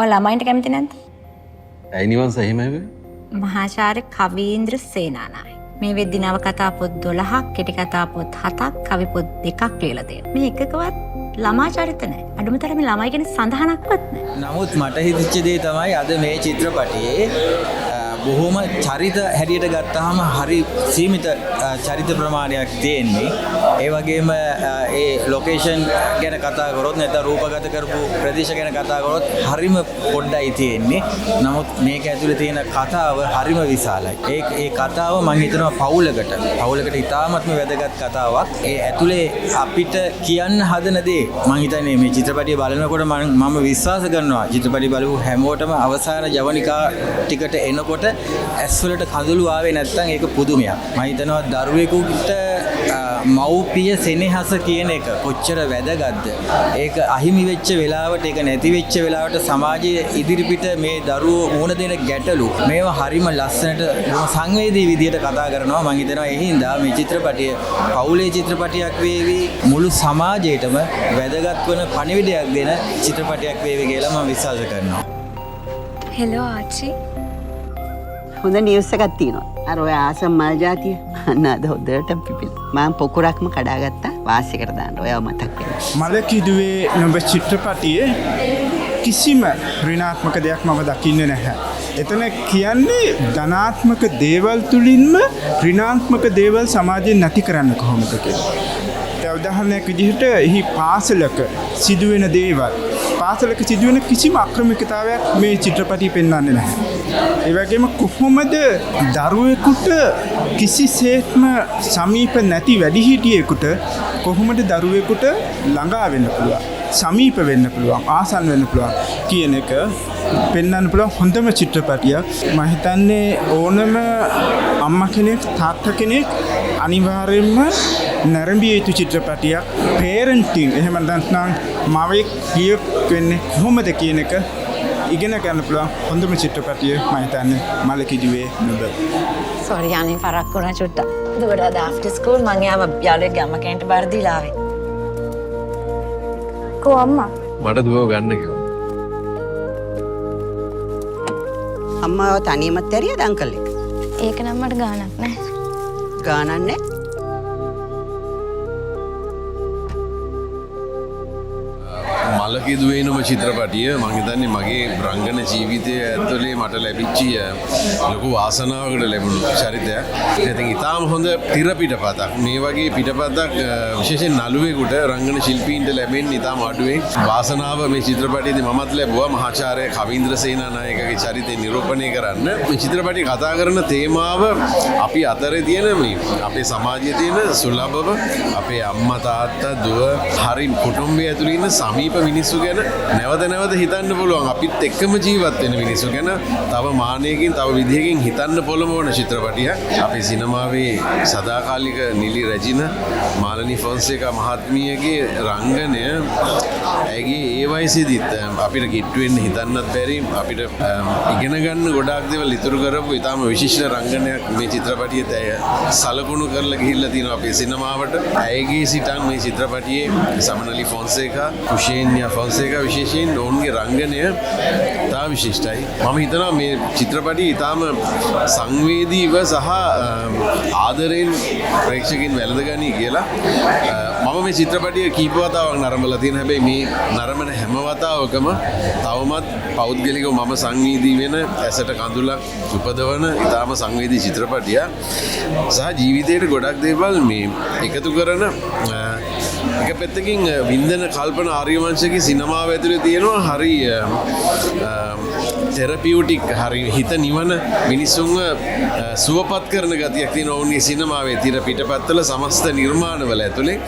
ඔය ළමයින්ට කැමති නැද්ද? ඇයි නිවන් එහෙම ඇහුවේ? මහාචාර්ය කවීන්ද්‍ර සේනානායක. මේ වෙද්දි නව කතා පොත් 12ක්, කෙටි කතා පොත් 7ක්, කවි පොත් 2ක් ලියලා තියෙනවා. මේ එකකවත් ළමා චරිත නැහැ. අඩුම තරමේ ළමයි ගැන සඳහනක්වත් නැහැ. නමුත් මට හිතිච්ච දේ තමයි අද මේ චිත්‍රපටයේ බොහොම චරිත හැටියට ගත්තාම හරි සීමිත චරිත ප්‍රමාණයක් තියෙන්නේ. ඒ වගේම ඒ ලොකේෂන් ගැන කතා කරොත් නැත්නම් රූපගත කරපු ප්‍රදේශ ගැන කතා කරොත් හරිම පොඩ්ඩයි තියෙන්නේ. නමුත් මේක ඇතුලේ තියෙන කතාව හරිම විශාලයි. ඒ කතාව මං හිතනවා පවුලකට ඉතාමත්ම වැදගත් කතාවක්. ඒ ඇතුලේ අපිට කියන්න හදන දේ මං හිතන්නේ මේ චිත්‍රපටිය බලනකොට මම විශ්වාස කරනවා චිත්‍රපටිය බලපු හැමෝටම අවසාන ජවනිකා ටිකට එනකොට ඇස්වලට කඳුළු ආවේ නැත්නම් ඒක පුදුමයක්. මම හිතනවා දරුවෙකුට මව්පිය සෙනෙහස කියන එක කොච්චර වැදගත්ද. ඒක අහිමි වෙච්ච වෙලාවට, ඒක නැති වෙච්ච වෙලාවට සමාජයේ ඉදිරිපිට මේ දරුවෝ මුහුණ දෙන ගැටලු මේවා හරිම ලස්සනට බොහොම සංවේදී විදියට කතා කරනවා. මම හිතනවා ඒ හින්දා මේ චිත්‍රපටිය පවුලේ චිත්‍රපටියක් වේවි, මුළු සමාජයටම වැදගත් වන පණිවිඩයක් දෙන චිත්‍රපටියක් වේවි කියලා මම විශ්වාස කරනවා. හෙලෝ ආච්චි. හොඳ නිවුස් එකක් තියෙනවා. අර ඔය ආසම් මල් ජාතිය අන්න අද හොඳට පිපිලා. මම පොකුරක්ම කඩාගත්තා වාසියකට දාන්න. ඔයාව මතක් වෙනවා. මලකිදුවේ නුඹ චිත්‍රපටියේ කිසිම ඍණාත්මක දෙයක් මම දකින්නේ නැහැ. එතන කියන්නේ ධනාත්මක දේවල් තුලින්ම ඍණාත්මක දේවල් සමාජයෙන් නැති කරන්න කොහොමද කියලා. දැන් උදාහරණයක් විදිහට එහි පාසලක සිදුවෙන දේවල්, පාසලක සිදුවෙන කිසිම අක්‍රමිකතාවයක් මේ චිත්‍රපටිය පෙන්වන්නේ නැහැ. ඒ වගේම කොහොමද දරුවෙකුට කිසිසේත්ම සමීප නැති වැඩිහිටියෙකුට කොහොමද දරුවෙකුට ළඟා වෙන්න පුළුවන්, සමීප වෙන්න පුළුවන්, ආසන්න වෙන්න පුළුවන් කියන එක පෙන්වන්න පුළුවන් හොඳම චිත්‍රපටියක්. මම හිතන්නේ ඕනම අම්මා කෙනෙක් තාත්තා කෙනෙක් අනිවාර්යයෙන්ම නැරඹිය යුතු චිත්‍රපටියක්. පේරන්ටිං එහෙම නැත්නම් මවෙක් පියෙක් වෙන්නේ කොහොමද කියන එක ඉගෙන ගන්න පුළුවන් හොඳම චිත්‍රපටිය මම හිතන්නේ මලකිදුවේ නුඹ. සෝරි අනේ පරක්කු වුණා චුට්ටක්. දුවට අද ආෆ්ටර් ස්කූල් මං යාව යාළුවෙක්ගේ අම්මා කෙනෙක්ට බාර දීලා ආවේ. කෝ අම්මා? මට දුවව ගන්න කිව්වා. අම්මා ඔය තනියමත් ඇරියද අංකල් එක්ක? ඒක නම් මට ගාණක් නෑ. ගාණක් නෑ? මලකිදුවේ නුඹ චිත්‍රපටිය මං හිතන්නේ මගේ රංගන ජීවිතය ඇතුලේ මට ලැබිච්ච ලොකු වාසනාවකට ලැබුණු චරිතයක්. ඉතින් ඉතාම හොඳ තිර පිටපතක්. මේ වගේ පිටපතක් විශේෂයෙන් නළුවෙකුට රංගන ශිල්පීන්ට ලැබෙන්නේ ඉතාම අඩුවෙන්. වාසනාව මේ චිත්‍රපටයේදී මමත් ලැබුවා මහාචාර්ය කවීන්ද්‍ර සේනානායකගේ චරිතය නිරූපණය කරන්න. මේ චිත්‍රපටිය කතා කරන තේමාව අපි අතරේ තියෙන මේ අපේ සමාජයේ තියෙන සුලභව අපේ අම්මා තාත්තා දුව හරි කුටුම්බය ඇතුළේ ඉන්න සමීප මිනිස්සු ගැන නැවත නැවත හිතන්න පුළුවන්. අපිත් එක්කම ජීවත් වෙන මිනිස්සු ගැන තව මානයකින් තව විදිහකින් හිතන්න පොළඹවන චිත්‍රපටියක්. අපේ සිනමාවේ සදාකාලික නිලි රැජින මාලනී ෆොන්සේකා මහත්මියගේ රංගනය ඇගේ ඒ වයසේදීත් අපිට කිට්ටු වෙන්න හිතන්නත් බැරි, අපිට ඉගෙන ගන්න ගොඩාක් දේවල් ඉතුරු කරපු ඉතාම විශිෂ්ට රංගනයක් මේ චිත්‍රපටියේත් ඇය සලකුණු කරලා ගිහිල්ලා තියෙනවා අපේ සිනමාවට. ඇයගේ සිටන් මේ චිත්‍රපටියේ සමනලි ෆොන්සේකා, කුෂේන්යා ෆොන්සේකා විශේෂයෙන් ඔවුන්ගේ රංගනය ඉතා විශිෂ්ටයි. මම හිතනවා මේ චිත්‍රපටිය ඉතාම සංවේදීව සහ ආදරයෙන් ප්‍රේක්ෂකයින් වැළඳගනී කියලා. මම මේ චිත්‍රපටිය කීප වතාවක් නරඹලා තියෙනවා. හැබැයි මේ නරඹන හැම වතාවකම තවමත් පෞද්ගලිකව මම සංවේදී වෙන, ඇසට කඳුලක් උපදවන ඉතාම සංවේදී චිත්‍රපටියක්. සහ ජීවිතයට ගොඩක් දේවල් මේ එකතු කරන එක පැත්තකින් වින්දන කල්පන ආර්යවංශගේ සිනමාව ඇතුලේ තියෙනවා හරි තෙරපියුටික්, හරි හිත නිවන මිනිස්සුන්ව සුවපත් කරන ගතියක් තියෙන ඔවුන්ගේ සිනමාවේ තියෙන පිටපත්වල සමස්ත නිර්මාණවල ඇතුලේ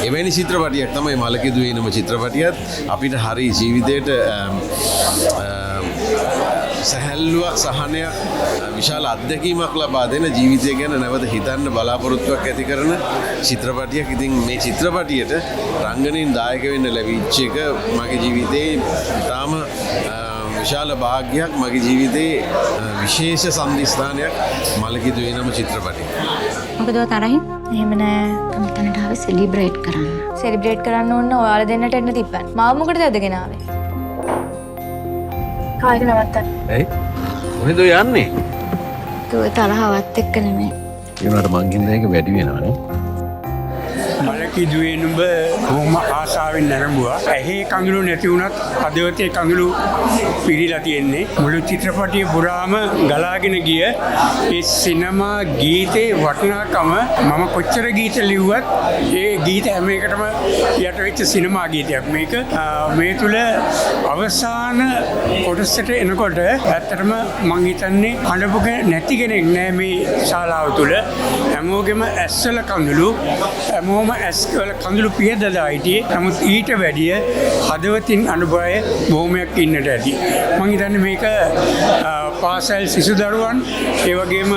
එවැනි චිත්‍රපටියක් තමයි මලකිදුවේ නුඹ චිත්‍රපටියත්. අපිට හරි ජීවිතේට සැහැල්ලුවක්, සහනයක්, විශාල අත්දැකීමක් ලබා දෙන ජීවිතය ගැන නැවත හිතන්න බලාපොරොත්තුවක් ඇති කරන චිත්‍රපටියක්. ඉතින් මේ චිත්‍රපටියට රංගනයෙන් දායක වෙන්න ලැබිච්ච එක මගේ ජීවිතේ ඉතාම විශාල භාග්‍යයක්, මගේ ජීවිතේ විශේෂ සන්ධිස්ථානයක් මලකිදුවේ නුඹ චිත්‍රපටිය. මොකද ඔයා තරහින්? එහෙම නෑ. මම තනට ආවේ සෙලිබ්‍රේට් කරන්න. සෙලිබ්‍රේට් කරන්න ඕන ඔයාලා දෙන්නට එන්න තිබ්බනේ. මාව මොකටද ඇදගෙන ආවේ? කාර් එක නවත්තන්න. ඇයි? කොහෙද ඔය යන්නේ? දුව තරහවත් එක්ක නෙමෙයි. ඒ වුණාට මං හින්දා ඒක වැඩි වෙනවනේ. මලකි දුවේ නුඹ බොහොම ආසාවෙන් නැරඹුවා. ඇහි කඳුළු නැති වුණත් හදවතේ කඳුළු පිරීලා තියෙන්නේ. මුළු චිත්‍රපටිය පුරාම ගලාගෙන ගිය ඒ සිනමා ගීතේ වටිනාකම මම කොච්චර ගීත ලිව්වත් ඒ ගීත හැම එකටම යට වෙච්ච සිනමා ගීතයක් මේක. මේ තුල අවසාන කොටසට එනකොට ඇත්තටම මං හිතන්නේ හඬපු නැති කෙනෙක් නෑ මේ ශාලාව තුල. හැමෝගෙම ඇස්වල කඳුළු, හැමෝම ඇස් වල කඳුළු පියදදා හිටියේ. නමුත් ඊට වැඩිය හදවතින් අනුභවය බොහොමයක් ඉන්නට ඇති. මං හිතන්නේ මේක පාසල් සිසු දරුවන්, ඒ වගේම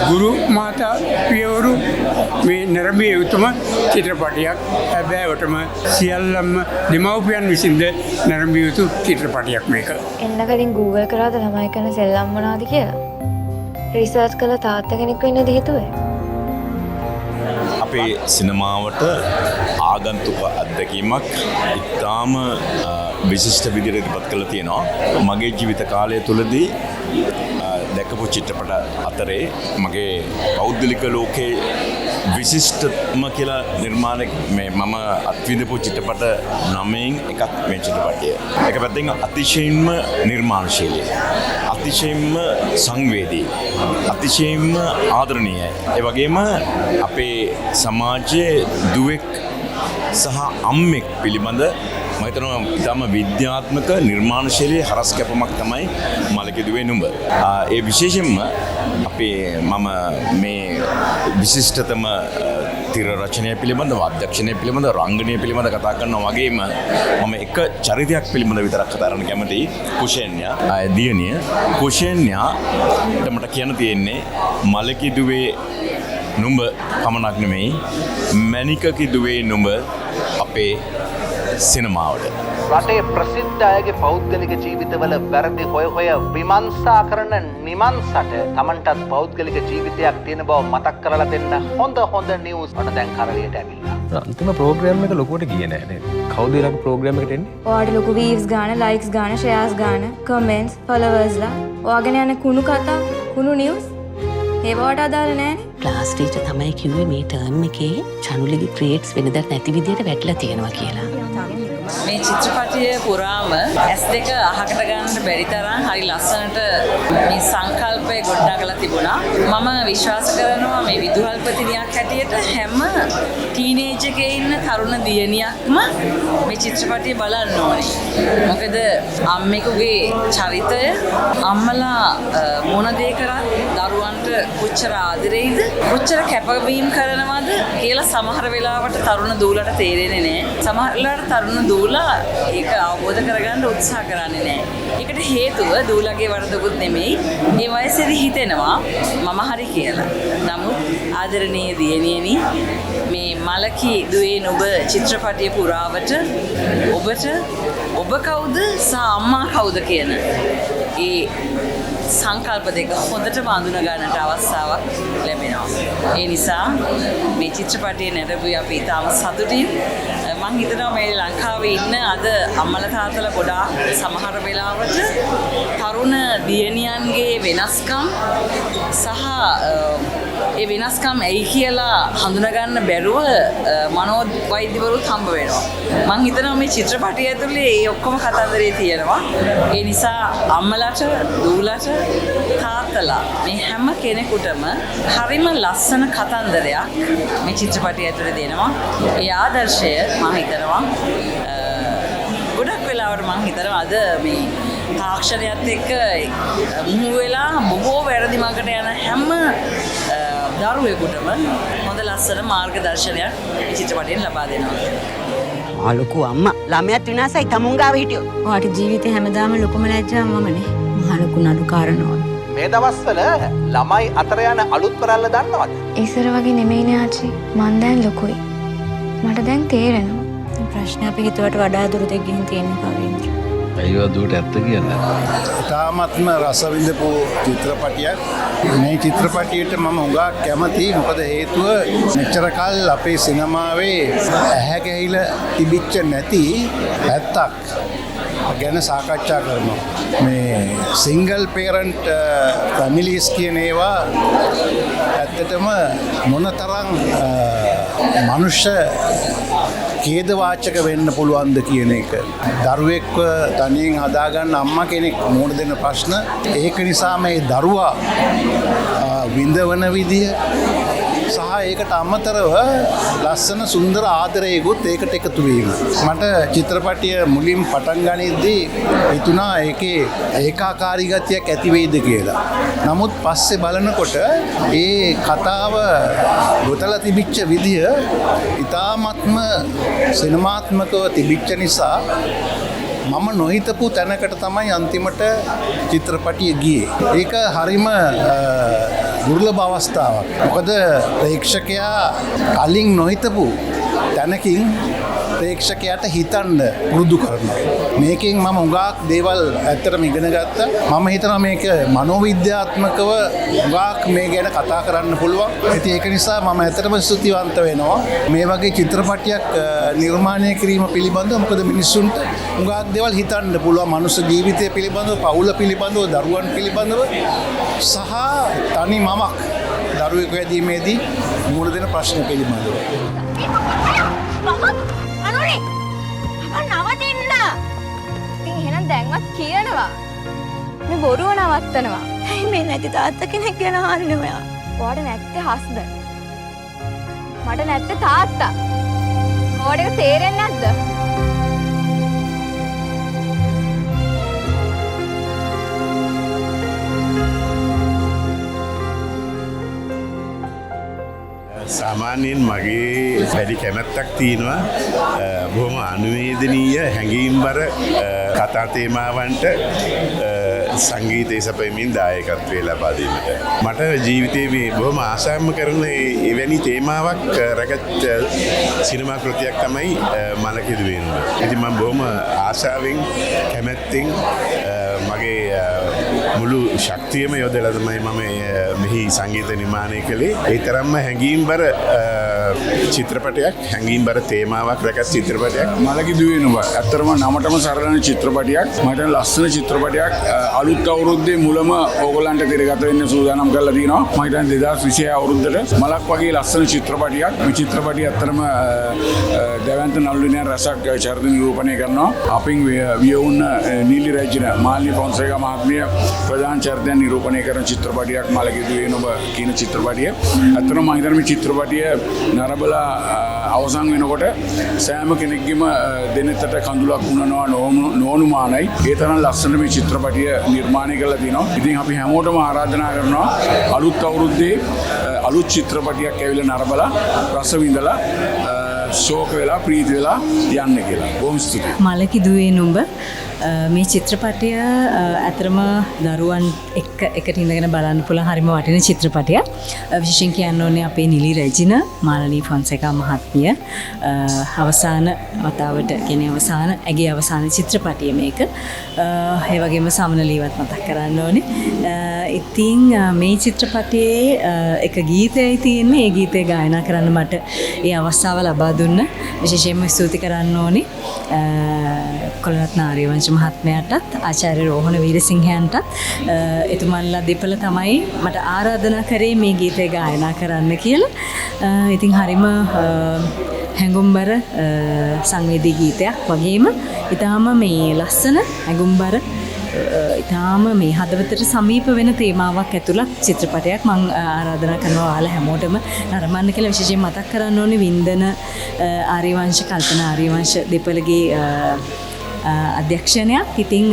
ගුරු මාතා පියවරු මේ නැරඹිය යුතුම චිත්‍රපටයක්. හැබෑවටම සියල්ලම දෙමව්පියන් විසින්ද නැරඹිය යුතු චිත්‍රපටයක් මේක. එන්න කලින් Google කරාද ළමයි කරන සෙල්ලම් මොනවද කියලා? රිසර්ච් කළා තාත්තා කෙනෙක් වෙන්නද හිතුවේ? අපේ සිනමාවට ආගන්තුක අත්දැකීමක් ඉතාම විශිෂ්ට විදිහට ඉදිරිපත් කරලා තියෙනවා. මගේ ජීවිත කාලය තුළදී දැකපු චිත්‍රපට අතරේ මගේ පෞද්ගලික ලෝකයේ විශිෂ්ටම කියලා නිර්මාණය මේ මම අත්විඳපු චිත්‍රපට 9න් එකක් මේ චිත්‍රපටය. එක පැත්තෙන් අතිශයින්ම නිර්මාණශීලී, අතිශයින්ම සංවේදී, අතිශයින්ම ආදරණීයයි. ඒ වගේම අපේ සමාජයේ දුවෙක් සහ අම්මෙක් පිළිබඳ මම හිතනවා ඉතාම විද්‍යාත්මක නිර්මාණශීලී හරස් කැපමක් තමයි මලකි දුවේ නුඹ. ඒ විශේෂයෙන්ම අපේ මම මේ විශිෂ්ටතම තිර රචනය පිළිබඳව, අධ්‍යක්ෂණය පිළිබඳව, රංගනය පිළිබඳව කතා කරනවා වගේම මම එක චරිතයක් පිළිබඳව විතරක් කතා කරන්න කැමතියි. කුෂේන්යා දියණිය. කුෂේන්යාට මට කියන්න තියෙන්නේ මලකි දුවේ නුඹ පමණක් නෙමෙයි, මැණිකකි දුවේ නුඹ අපේ සිනමාවට. රටේ ප්‍රසිද්ධ අයගේ පෞද්ගලික ජීවිතවල වැරදි හොය හොය විමර්ශා කරන නිමන්සට තමන්ටත් පෞද්ගලික ජීවිතයක් තියෙන බව මතක් කරලා දෙන්න හොඳ හොඳ නිවුස් ඔන්න දැන් කරලියට ඇවිල්ලා. අන්තිම ප්‍රෝග්‍රෑම් එක ලොකුවට ගියේ නෑ නේද? කවුද ඊළඟ ප්‍රෝග්‍රෑම් එකට එන්නේ? ඔයාට ලොකු වීව්ස් ගාන, ලයික්ස් ගාන, ෂෙයාර්ස් ගාන, කමෙන්ට්ස්, ෆලෝවර්ස්ලා ඔයාගෙන යන කුණු කතා, කුණු නිවුස් ඒවට අදාළ නෑනේ. ක්ලාස් ටීචර් තමයි කිව්වේ මේ ටර්ම් එකේ චනුලිගේ ග්‍රේඩ්ස් වෙනදට නැති විදියට වැටලා තියෙනවා කියලා. මේ චිත්‍රපටය පුරාම ඇස් දෙක අහකට ගන්නට බැරි තරම් හරි ලස්සනට මේ සංකල්පය ගොඩනගලා තිබුණා. මම විශ්වාස කරනවා මේ විදුහල්පතිනියක් හැටියට හැම ටීනේජ් එකේ ඉන්න තරුණ දියණියක්ම මේ චිත්‍රපටය බලන්න ඕනේ. මොකද අම්මෙකුගේ චරිතය, අම්මලා මොන දේ කරත් දරුවන්ට කොච්චර ආදරෙයිද, කොච්චර කැපවීම කරනවද කියලා සමහර වෙලාවට තරුණ දූලට තේරෙන්නේ නෑ. සමහර වෙලාවට තරුණ දූලා ඒක අවබෝධ කරගන්න උත්සාහ කරන්නේ නෑ. ඒකට හේතුව දූලගේ වරදකුත් නෙමෙයි. ඒ වයසේදී හිතෙනවා මම හරි කියලා. නමුත් ආදරණීය දියණියනි, මේ මලකි දුවේ නුඹ චිත්‍රපටය පුරාවට ඔබට ඔබ කවුද සහ අම්මා කවුද කියන ඒ සංකල්ප දෙක හොඳටම අඳුන ගන්නට අවස්ථාවක් ලැබෙනවා. ඒ නිසා මේ චිත්‍රපටය නැරඹුවේ අපි ඉතාම සතුටින්. මං හිතනවා මේ ලංකාවේ ඉන්න අද අම්මලා තාත්තලා ගොඩාක් සමහර වෙලාවට තරුණ දියණියන්ගේ වෙනස්කම් සහ ඒ වෙනස්කම් ඇයි කියලා හඳුනගන්න බැරුව මනෝවෛද්‍යවරුත් හම්බ වෙනවා. මං හිතනවා මේ චිත්‍රපටය ඇතුලේ ඒ ඔක්කොම කතන්දරේ තියෙනවා. ඒ නිසා අම්මලාට, දූලට, තාත්තලා මේ හැම කෙනෙකුටම හරිම ලස්සන කතන්දරයක් මේ චිත්‍රපටය ඇතුලේ දෙනවා. ඒ ආදර්ශය මං හිතනවා ගොඩක් වෙලාවට මං හිතනවා අද මේ තාක්ෂණයත් එක්ක මුහු වෙලා බොහෝ වැරදි මඟට යන හැම දරුවෙකුටම හොඳ ලස්සන මාර්ගදර්ශනයක් මේ චිත්‍රපටයෙන් ලබා දෙනවා. ආ ලොකු අම්මා ළමයාත් විනාසයි තමුන් ගාව හිටියොත්. ඔයාට ජීවිතේ හැමදාම ලොකුම ලැජ්ජාව මමනේ. මහා ලොකු නඩුකාර නෝන. මේ දවස්වල ළමයි අතර යන අලුත් වරල්ල දන්නවද? ඉස්සර වගේ නෙමෙයිනේ ආච්චි. මං දැන් ලොකුයි. මට දැන් තේරෙනවා. ප්‍රශ්න අපි හිතුවට වඩා දුරට ගිහින් තියෙන කවීන්ද්‍ර. අයියෝ දුවට ඇත්ත කියන්නේ. ඉතාමත්ම රස විඳපු චිත්‍රපටියක්. මේ චිත්‍රපටියට මම හුඟක් කැමතියි. මොකද හේතුව මෙච්චර කල් අපේ සිනමාවේ ඇහැ ගැහිලා තිබිච්ච නැති ඇත්තක්. ගැන සාකච්ඡා කරනවා. මේ සිංගල් පේරන්ට් ෆැමිලිස් කියන ඒවා ඇත්තටම මොනතරම් මනුෂ්‍ය ඛේදවාචක වෙන්න පුළුවන්ද කියන එක. දරුවෙක්ව තනියෙන් හදාගන්න අම්මා කෙනෙක් මුහුණ දෙන ප්‍රශ්න, ඒක නිසා මේ දරුවා විඳවන විදිය සහ ඒකට අමතරව ලස්සන සුන්දර ආදරයකුත් ඒකට එකතු වීම. මට චිත්‍රපටිය මුලින් පටන් ගනිද්දී හිතුණා ඒකේ ඒකාකාරී ගතියක් ඇති වෙයිද කියලා. නමුත් පස්සේ බලනකොට ඒ කතාව ගොතලා තිබිච්ච විදිය ඉතාමත්ම සිනමාත්මකව තිබිච්ච නිසා මම නොහිතපු තැනකට තමයි අන්තිමට චිත්‍රපටිය ගියේ. ඒක හරිම දුර්ලභ අවස්ථාවක්. මොකද ප්‍රේක්ෂකයා කලින් නොහිතපු තැනකින් ප්‍රේක්ෂකයාට හිතන්න පුරුදු කරනවා. මේකෙන් මම හුඟක් දේවල් ඇත්තටම ඉගෙන ගත්තා. මම හිතනවා මේක මනෝවිද්‍යාත්මකව හුඟක් මේ ගැන කතා කරන්න පුළුවන්. ඉතින් ඒක නිසා මම ඇත්තටම ස්තුතිවන්ත වෙනවා මේ වගේ චිත්‍රපටයක් නිර්මාණය කිරීම පිළිබඳව. මොකද මිනිස්සුන්ට හුඟක් දේවල් හිතන්න පුළුවන් මනුස්ස ජීවිතය පිළිබඳව, පවුල පිළිබඳව, දරුවන් පිළිබඳව සහ තනි මමක් දරුවෙකු හැදීමේදී මුහුණ දෙන ප්‍රශ්න පිළිබඳව. අනුරේ අප නවතින්න. ඉතින් එහෙනම් දැන්වත් කියනවා. මේ බොරුව නවත්තනවා. ඇයි මේ නැති තාත්තා කෙනෙක් ගැන අහන්නේ ඔයා? ඔයාට නැත්තේ හස්බන්ඩ්. මට නැත්තේ තාත්තා. ඔයාට ඒක තේරෙන්නේ නැද්ද? සාමාන්‍යයෙන් මගේ වැඩි කැමැත්තක් තියෙනවා බොහොම අනුවේදනීය හැඟීම්බර කතා තේමාවන්ට සංගීතය සපයමින් දායකත්වය ලබා දීමට. මට ජීවිතයේ මේ බොහොම ආසාවම කරන එවැනි තේමාවක් රැගත් සිනමා කෘතියක් තමයි මලකිදුවේ නුඹ. ඉතින් මම බොහොම ආසාවෙන් කැමැත්තෙන් මගේ මුළු ශක්තියම යොදලා තමයි මම මෙහි සංගීත නිර්මාණය කළේ. ඒ තරම්ම හැඟීම්බර චිත්‍රපටයක්, හැඟීම්බර තේමාවක් රැගත් චිත්‍රපටයක්. මලකිදුවේ නුඹ ඇත්තටම නමටම සරලන චිත්‍රපටයක්. මට ලස්සන චිත්‍රපටයක්. අලුත් අවුරුද්දේ මුලම ඕගොල්ලන්ට තිරගත වෙන්න සූදානම් කරලා තියෙනවා. මම හිතන්නේ 2026 අවුරුද්දට මලක් වගේ ලස්සන චිත්‍රපටයක්. මේ චිත්‍රපටිය ඇත්තටම දැවැන්ත නළු නිළියන් රසක් චරිත නිරූපණය කරනවා. අපින් වියවුන් නිලි රැජින මාලිනී ෆොන්සේකා මහත්මිය ප්‍රධාන චරිතයන් නිරූපණය කරන චිත්‍රපටයක් මලකිදුවේ නුඹ කියන චිත්‍රපටිය. ඇත්තටම මම හිතන්නේ මේ චිත්‍රපටිය නරඹලා අවසන් වෙනකොට සෑම කෙනෙක්ගේම දෙනෙතට කඳුලක් උනනවා නොඅනුමානයි. ඒ තරම් ලස්සනට මේ චිත්‍රපටිය නිර්මාණය කරලා තිනවා. ඉතින් අපි හැමෝටම ආරාධනා කරනවා අලුත් අවුරුද්දේ අලුත් චිත්‍රපටියක් ඇවිල්ලා නරඹලා රස විඳලා ශෝක වෙලා ප්‍රීති වෙලා යන්න කියලා. බොහොම ස්තුතියි. මලකිදුවේ නුඹ මේ චිත්‍රපටය ඇත්තටම දරුවන් එක්ක එකට ඉඳගෙන බලන්න පුළුවන් හරිම වටින චිත්‍රපටයක්. විශේෂයෙන් කියන්න ඕනේ අපේ නිලි රැජින මාලනී ෆොන්සේකා මහත්මිය අවසාන වතාවට කියන්නේ අවසාන ඇගේ අවසාන චිත්‍රපටිය මේක. ඒ වගේම සමනලීවත් මතක් කරන්න ඕනේ. ඉතින් මේ චිත්‍රපටයේ එක ගීතයයි තියෙන්නේ. ඒ ගීතය ගායනා කරන්න මට ඒ අවස්ථාව ලබා දුන්න විශේෂයෙන්ම ස්තුති කරන්න ඕනේ කොළරත්න ආර්යවංශ මහත්මයාටත් ආචාර්ය රෝහණ වීරසිංහයන්ටත්. එතුමන්ලා දෙපළ තමයි මට ආරාධනා කරේ මේ ගීතය ගායනා කරන්න කියලා. ඉතින් හරිම හැඟුම්බර සංවේදී ගීතයක් වගේම ඉතාම මේ ලස්සන හැඟුම්බර ඉතාම මේ හදවතට සමීප වෙන තේමාවක් ඇතුළත් චිත්‍රපටයක්. මං ආරාධනා කරනවා ඔයාලා හැමෝටම නරඹන්න කියලා. විශේෂයෙන් මතක් කරන්න ඕනේ වින්දන ආර්යවංශ කල්පනා ආර්යවංශ දෙපළගේ අධ්‍යක්ෂණයක්. ඉතින්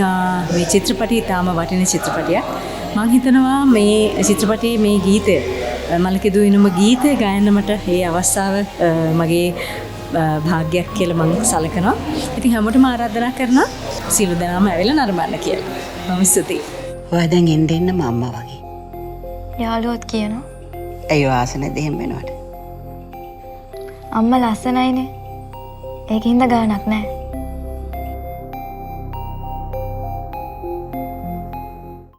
මේ චිත්‍රපටය ඉතාම වටින චිත්‍රපටයක්. මං හිතනවා මේ චිත්‍රපටයේ මේ ගීතය මලකිදුවේ නුඹ ගීතය ගායන්න මට මේ අවස්ථාව මගේ භාග්‍යයක් කියලා මං සලකනවා. ඉතින් හැමෝටම ආරාධනා කරනවා සියලු දෙනාම ඇවිල්ලා නරඹන්න කියලා. මම ස්තුතියි. ඔයා දැන් එන්න එන්නම අම්මා වගේ. යාළුවොත් කියනවා. ඇයි ඔය ආස නැද්ද එහෙම වෙනවට? අම්මා ලස්සනයිනේ. ඒකින්ද ගාණක් නෑ.